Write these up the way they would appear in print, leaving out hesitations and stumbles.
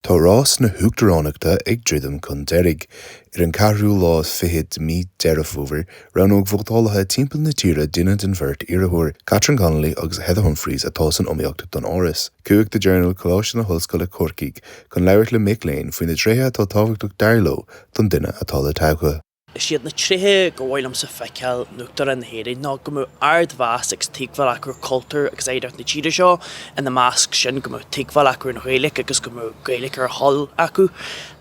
Tá rás na hUachtaránachta ag druidim chun deiridh. Ar an ceathrú lá is fichead de mí Deireadh Fómhair, roghnóidh vótálaithe timpeall na tíre duine den bheirt iarrthóir, Catherine Connolly agus Heather Humphreys atá san iomaíocht don Áras. Chuaigh The Journal Coláiste na hOllscoile Corcaigh chun labhairt le mic léinn faoi na tréithe atá tábhachtach dar leo don duine atá le toghadh. Is iad na tréithe gur mhaith liomsa feiceáil in Uachtarán na hÉireann ná go mbeadh ardmheas agus tuigbheáil acu ar chultúr agus oidhreacht na tíre seo, ina measc sin go mbeadh tuigbheáil acu ar an Ghaeilge agus go mbeadh Gaeilge ar a thoil acu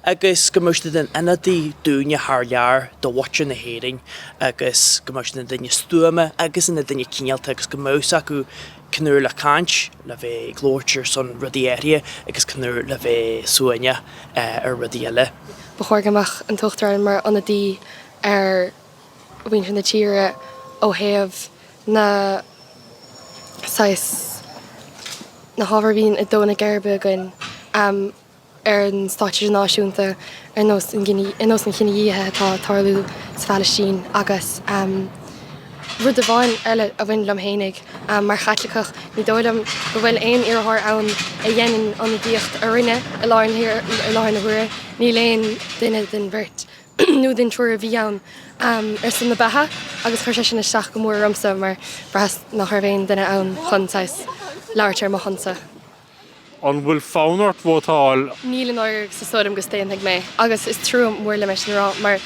agus go mbeadh siad ina n-ionadaí dúinne thar lear do mhuintir na hÉireann agus go mbeadh siad ina nduine stuama agus ina nduine cineálta agus go mbeadh 's acu cén uair le caint, le bheith ag labhairt ar son rudaí áirithe agus cén uair le bheith suaimhneach ar rudaí eile. Ba chóir go mbeadh an tUachtarán mar ionadaí ar mhuintir na tíre ó thaobh na saghas na hábhair a bhíonn ag dó na geirbe againn ar an stáitse idirnáisiúnta ar nós an ar nós an chinedhíothaithe atá ag tarlú sa Phalaistín agus rud amháin eile a bhain liom fhéinig mar Chaitliceach ní dóigh liom go bhfuil aon iarrthóir ann a dhéanann ionadaíocht orainne i láthair na huaire. Níl aon duine den bheirt nó den triúr a bhí ann ar son na beatha agus chuir sé sin isteach go mór ormsa mar bhraitheas nach raibh aon duine ann chun saghas labhairt ar mo shonsa. An bhfuil fonn ort vótáil? Níl i ndáiríre agus is dóigh liom go staonfaidh mé agus is trua mór liom é sin a rá mar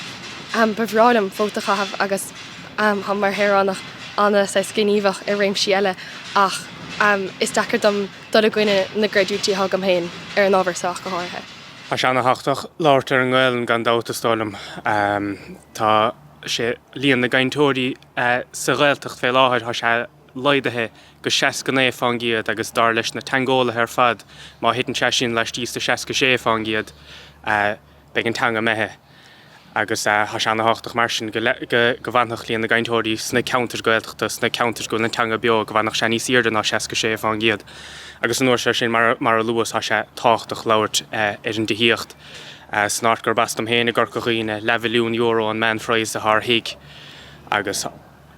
ba bhreá liom vóta a chaitheamh agus táim mar shaoránach ana saghas gníomhach i réimsí eile ach is deacair dom dul i gcoinne na gcreidiúintí atá agam féin ar an ábhar seo ach go háirithe. Tá sé ana-thábhachtach labhairt ar an nGaelainn gan dabht is dóigh liom. Tá sé, líon na gcainteoirí sa Ghaeltacht fé láthair, tá sé laghdaithe go 69% agus dar leis na teangeolaithe ar fad má thiteann sé sin laistíos de 66% beidh an teanga imithe agus tá sé ana-thábhachtach mar sin go bhfanfadh líon na gcainteoirí sna ceantair Gaeltachta, sna ceantair go bhfuil an teanga beo, go bhfanfadh sé níos airde ná 66%. Agus anuas air sin, mar a luas, tá sé tábhachtach labhairt ar an dtithíocht. San áit gurb as dom féin i gCorca Dhuibhne, leathmhilliún euro an meánphraghas atá ar thigh agus.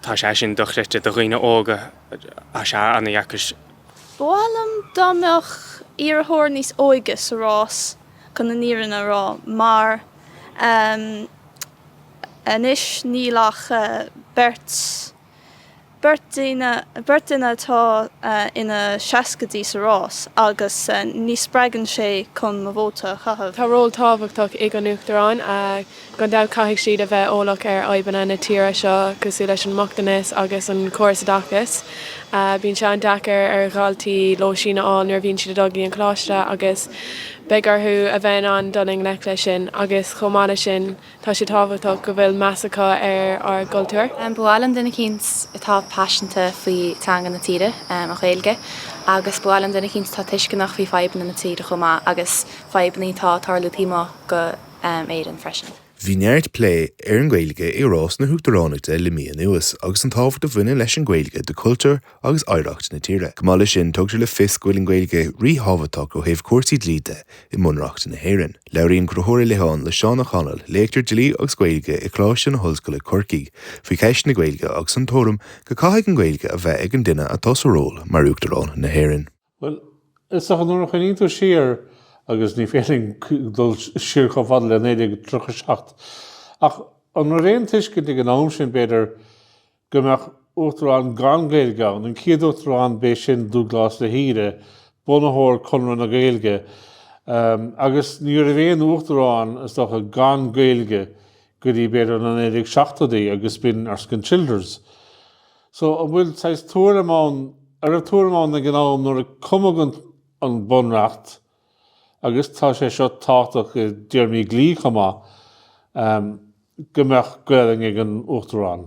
Tá sé sin dochreidte do dhaoine óga, tá sé an-dheacair. Ba mhaith liom dá mbeadh iarrthóir níos óige sa rás chun an fhírinne a rá mar anois níl ach beirt beirt duine beirt duine atá ina seascaidí sa rás agus ní spreagann sé chun mo vóta a chaitheamh. Tá ról tábhachtach ag an Uachtarán. Gan dabht caithfidh siad a bheith eolach ar fhadhbanna na tíre seo cosúil leis an mbochtanas agus an córas oideachais. Bíonn sé an-deacair ar dhaltaí lóistín a fháil nuair a bhíonn siad ag dul go dtí an coláiste agus beidh orthu a bheith in ann dul i ngleic leis sin agus chomh maith leis sin tá sé tábhachtach go bhfuil meas acu ar ár gcultúr. Ba mhaith liom duine eicínt atá paiseanta faoi teanga na tíre, an Ghaeilge, agus ba mhaith liom duine eicínt atá tuisceanach faoi fadhbanna na tíre chomh maith agus fadhbanna atá ag tarlú taobh amuigh go Éirinn freisin. Bhí neart plé ar an nGaeilge i rás na hUachtaránachta le mí anuas, agus an tábhacht a bhaineann leis an nGaeilge do chultúr agus oidhreacht na tíre. Chomh maith leis sin, tugtar le fios go bhfuil an Ghaeilge ríthábhachtach ó thaobh cúrsaí dlí de i mBunreacht na hÉireann. Labhraíonn Conchúr Ó Liatháin le Seán Ó Conaill, léachtóir dlí agus Gaeilge i Coláiste na hOllscoile Corcaigh, faoi cheist na Gaeilge agus an tuairim go caithfidh an Ghaeilge a bheith ag an duine atá sa ról mar Uachtarán na hÉireann. Bhuel, is dócha nuair a chuimhníonn tú siar, agus ní féidir linn dul siar chomh fada le 1937, ach an raibh aon tuiscint ag an am sin, b'fhéidir, go mbeadh Uachtarán gan Gaeilge ann? An chéad Uachtarán, b'é sin Dúglás de hÍde, bunaitheoir Conradh na Gaeilge, agus ní raibh aon Uachtarán, is dócha, gan Gaeilge go dtí, b'fhéidir, na 1970idí, agus b'in Erskine Childers. So, an bhfuil saghas tuairim ann, an raibh tuairim ann ag an am nuair a cumadh an an Bunreacht, agus tá sé seo tábhachtach i dtéarmaí dlí chomh maith, go mbeadh Gaelainn ag an Uachtarán?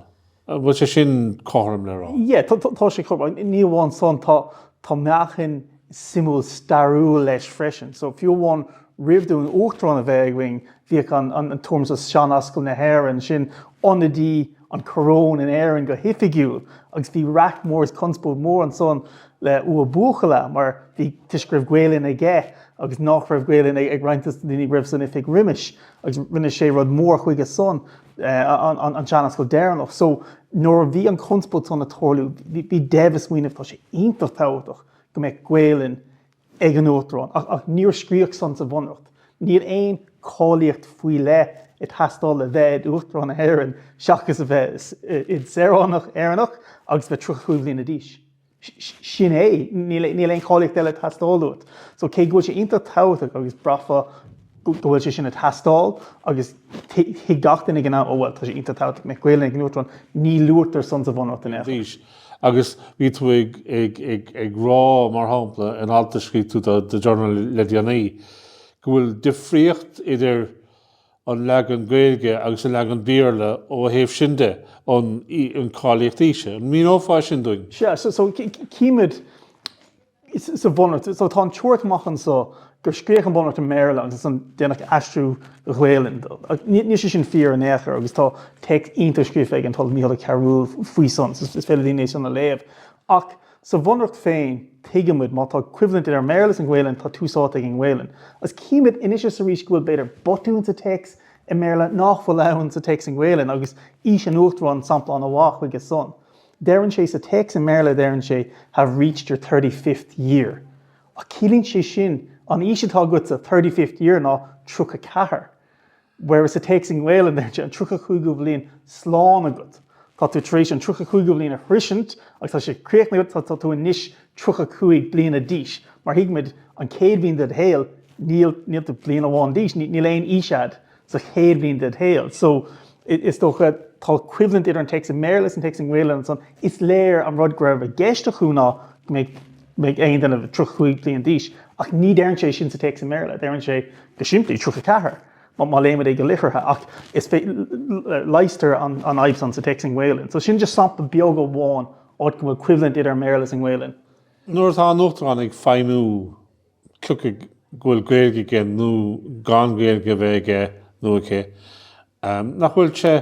An bhfuil sé sin cothrom le rá? Yeah, tá tá sé cothrom. Ní amháin san, tá tá meáchan suimiúil stairiúil leis freisin. So, fiú amháin roimh dúinn Uachtarán a bheith againn, bhíodh an an tuairim sa Seanascal na hÉireann, sin ionadaí an choróin in Éirinn go hoifigiúil agus bhí raic mór is conspóid mhór ansan le Ua Buachalla mar bhí toisc go raibh Gaelainn aige agus nach raibh Gaelainn ag roinnt dos na daoine a raibh san oifig roimis agus rinne sé rud mór chuige san an Seanascal deireanach. So nuair a bhí an conspóid san ag tarlú bhí Dev ag smaoineamh tá sé iontach tábhachtach go mbeadh Gaelainn. ag an Uachtarán, ach níor scríodh san sa Bhunreacht. Níl aon cáilíocht faoi leith ag teastáil le bheith id Uachtarán na hÉireann seachas a bheith id saoránach Éireannach agus bheith 35 bliana d'aois. Sin é. Níl aon cháilíocht eile ag teastáil uait. So cé go bhfuil sé iontach tábhachtach agus braithfeá go bhfuil sé sin ag teastáil agus thuig gach duine ag an am, oh well tá sé iontach tábhachtach go mbeadh Gaelainn ag an Uachtarán, ní luaitear san sa Bhunreacht in aon chor. Agus bhí tú ag ag ag ag rá, mar shampla, in alt a scríobh tú do The Journal le déanaí, go bhfuil difríocht idir an leagan Gaeilge agus an leagan Béarla ó thaobh sin de, an an cáilíocht aoise. An míneofá é sin dúinn? Sea, so so címid sa Bhunreacht, so tá an teoiric amach anso gur scríodh an Bunreacht i mBéarla agus ansan déanadh aistriú go Gaelainn dó. Níl sé sin fíor in aon chor agus tá téacs iontach scríofa ag an tOllamh Mícheál Ó Cearúil faoi san, so is féidir le daoine é san a léamh. Ach Sa Bhunreacht féin, tuigimid, má tá coimhlint idir an mBéarla is an Ghaelainn, tá tús áite ag an nGaelainn. Agus címid anois is arís go bhfuil, b'fhéidir, botún sa téacs i mBéarla nach bhfuil ann sa téacs i nGaelainn, agus aois an Uachtaráin sampla an-mhaith chuige san. Deireann sé sa téacs i mBéarla, deireann sé have reached your thirty-fifth year. Ach ciallaíonn sé sin, an aois atá agat sa thirty-fifth year ná 34. Whereas sa téacs i nGaelainn deir sé an 35ú bhliain slán agat. Tá tú tar éis an 35ú bhliain a shroisint agus tá sé críochnaithe agat, tá tú anois 35 bliana d'aois. Mar thuigimid, an chéad bhliain de do shaol, níl, níl tú bliain amháin d'aois, níl aon aois a'd sa chéad bhliain de do shaol. So, is dócha, tá coimhlint idir an téacs i mBéarla is an téacs i nGaelainn ansan. Is léir an rud go raibh i gceist acu ná go mbeadh, mbeadh aon duine 35 bliain d'aois, ach ní deireann sé sin sa téacs i mBéarla, deireann sé go simplí, 34, má léimid é go liteartha, ach is leigheastar an fhadhb san sa téacs i nGaelainn. So sin just sampla beag amháin áit go bhfuil coimhlint idir an mBéarla is an nGaelainn. Nuair atá an Uachtarán ag feidhmiú, cioca go bhfuil Gaeilge aige nó gan Gaeilge a bheith aige nó aici, nach bhfuil sé,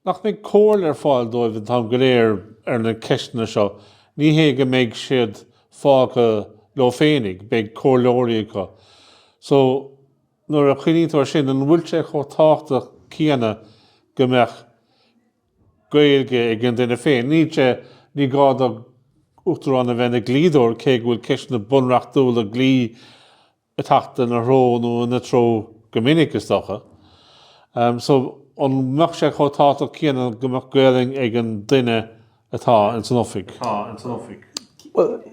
nach mbeidh comhairle ar fáil dóibh an t-am go léir ar na ceisteanna seo, ní hé go mbeidh siad fágtha leo féinig, beidh comhairleoirí acu. So, nuair a chuimhníonn tú air sin, an bhfuil sé chomh tábhachtach céanna go mbeadh Gaeilge ag an duine féin. Níl sé, ní gá do Uachtarán a bheith ina dhlíodóir cé go bhfuil ceisteanna bunreachtúla dlí ag teacht ina threo nó ina treo go minic, is dócha. So, an mbeadh sé chomh tábhachtach céanna go mbeadh Gaelainn ag an duine atá ins an oifig? Bhuel,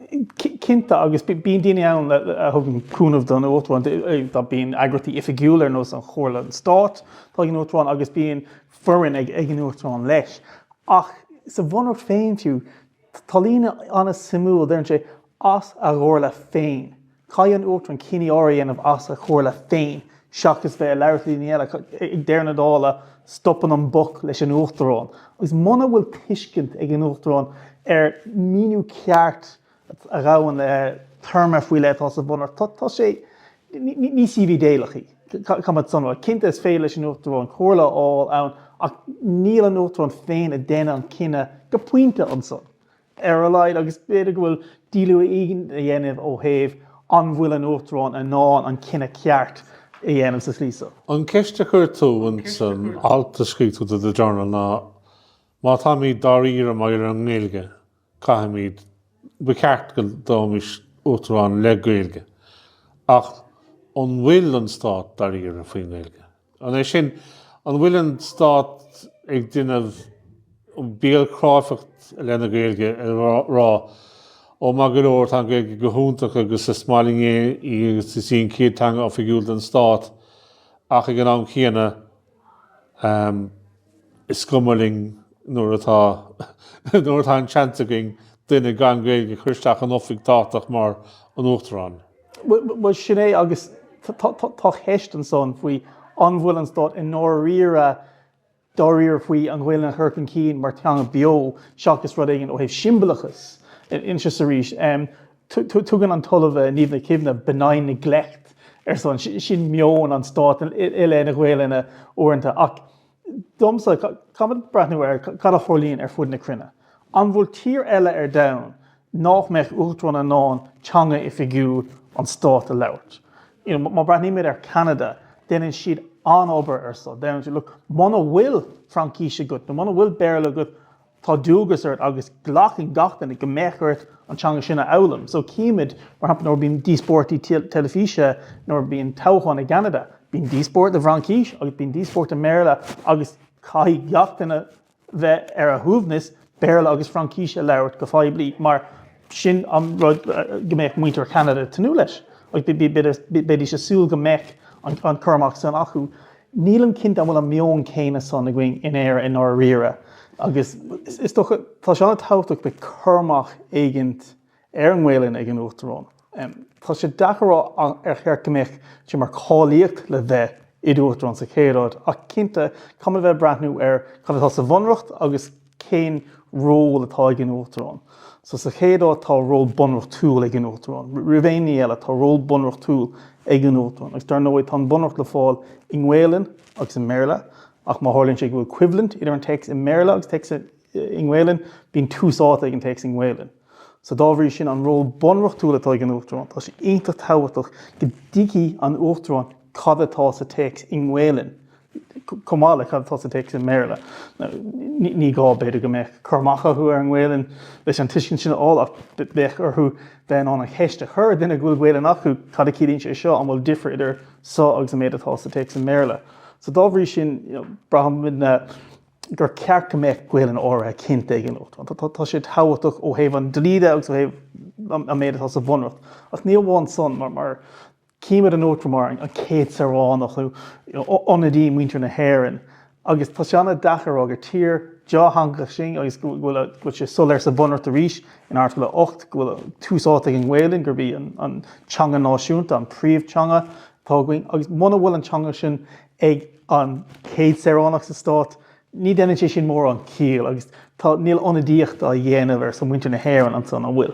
cinnte, agus bíonn daoine ann a thugann cúnamh don Uachtarán. Bíonn eagraíochtaí oifigiúla ar nós an Chomhairle an Stáit atá ag an Uachtarán agus bíonn foireann ag an Uachtarán leis. Ach sa Bhunreacht féin fiú, tá líne an-suimiúil, deireann sé, as a chomhairle féin. Caithfidh an Uachtarán cinní áirithe a dhéanamh as a chomhairle féin seachas bheith ag labhairt le daoine eile. Ag deireadh na dála, stopann an buck leis an Uachtarán. Agus muna bhfuil tuiscint ag an Uachtarán ar míniú ceart a ghabhann le téarma faoi leith atá sa Bhunreacht, tá sé, ní suíomh idéalach í. Caithfimid san a rá. Cinnte is féidir leis an Uachtarán comhairle a fháil ann ach níl an Uachtarán féin ag déanamh an cinneadh go pointe ansan, ar a laghad, agus b'fhéidir go bhfuil dealú éigin a dhéanamh ó thaobh an bhfuil an Uachtarán in ann an cinneadh ceart a dhéanamh sa tslí so. An ceist a chuir tú ins an alt a scríobh tú do The Journal ná má táimid dáiríre maidir leis an nGaeilge, caithfimid, ba cheart go dtoghfaimis Uachtarán le Gaeilge. Ach an bhfuil an Stát dáiríre faoin nGaeilge? An é sin, an bhfuil an Stát ag déanamh béalchráifeacht lena Ghaeilge, ag rá, ó maith go leor, tá an Ghaeilge go hiontach agus is maith linn í agus is í an chéad teanga oifigiúil den Stát, ach ag an am chéanna, Is cuma linn nuair atá nuair atá an seans againn duine gan Gaeilge a chur isteach in oifig tábhachtach mar an Uachtarán. Bhuel, sin é agus tá ceist ansan faoi an bhfuil an Stát i ndáiríre dáiríre faoi an Ghaelainn a chur chun cinn mar teanga beo seachas rud éigin ó thaobh siombalachas. Anois is arís. Tugann an tOllamh Niamh Nic Shuibhne benign neglect ar san. Sin meon an stáit i leith na Gaelainne uaireanta. Ach domsa, caithfimid breathnú ar cad a tharlaíonn ar fud na cruinne. An bhfuil tír eile ar domhan nach mbeadh uachtarán in ann teanga oifigiúil an stáit a labhairt? You know, má breathnaímid ar Cheanada, déanann siad an-obair ar san. Deireann siad, look, muna bhfuil Fraincis agat nó muna bhfuil Béarla agat, Tá dualgas ort agus glacann gach duine go mbeadh ort an teanga sin a fhoghlaim. So címid, mar shampla, nuair a bíonn díospóireachtaí teilifíse, nuair a bíonn toghchán i gCeanada, bíonn díospóireacht i bhFraincís agus bíonn díospóireacht i mBéarla agus caithfidh gach duine bheith ar a shuaimhneas Béarla agus Fraincís a labhairt go poiblí mar sin an rud go mbeadh muintir Cheanada ag tnúth leis agus beidís ag súil go mbeadh an cur amach san acu. Nílim cinnte an bhfuil an meon céanna san againn in Éire i ndáiríre agus is dócha tá sé an-tábhachtach go mbeadh cur amach éigint ar an nGaelainn ag an Uachtarán. Tá sé deacair a rá ar cheart go mbeadh sé mar cháilíocht le bheith i d'Uachtarán sa chéad áit ach cinnte caithfimid a bheith ag breathnú ar cad atá sa Bhunreacht agus cén ról atá ag an Uachtarán. So sa chéad áit tá ról bunreachtúil ag an Uachtarán. Roimh aon ní eile tá ról bunreachtúil ag an Uachtarán agus dar ndóigh tá an Bunreacht le fáil i nGaelainn agus i mBéarla ach má tharlaíonn sé go bhfuil coimhlint idir an téacs i mBéarla agus téacs i nGaelainn, bíonn tús áite ag an téacs i nGaelainn. So dá bhrí sin an ról bunreachtúil atá ag an Uachtarán, tá sé iontach tábhachtach go dtuigfidh an Uachtarán cad atá sa téacs i nGaelainn chomh maith le cad atá sa téacs i mBéarla. Ní gá b'fhéidir go mbeadh cur amach acu ar an nGaelainn leis an tuiscint sin a fháil ach bheadh orthu bheith in ann an cheist a chur ar duine go bhfuil Gaelainn acu, cad a chiallaíonn sé seo, an bhfuil difear idir seo agus an méid atá sa téacs i mBéarla. So dá bhrí sin, braithimidne gur ceart go mbeadh Gaelainn áirithe cinnte ag an Uachtarán. Tá sé tábhachtach ó thaobh an dlí de agus ó thaobh an méid atá sa Bhunreacht. Ach ní amháin san, mar címid an Uachtarán mar an chéad saoránach nó ionadaí muintir na hÉireann agus tá sé an-deacair a rá gur tír dhátheangach sinn agus go bhfuil sé soiléir sa Bhunreacht arís in Airteagal 8 go bhfuil tús áite ag an nGaelainn, gurb í an teanga náisiúnta, an príomhteanga atá againn agus muna bhfuil an teanga sin ag an chéad saoránach sa stát, ní dhéanann sé sin mórán ciall agus tá, níl ionadaíocht á dhéanamh ar son muintir na hÉireann ansan, an bhfuil?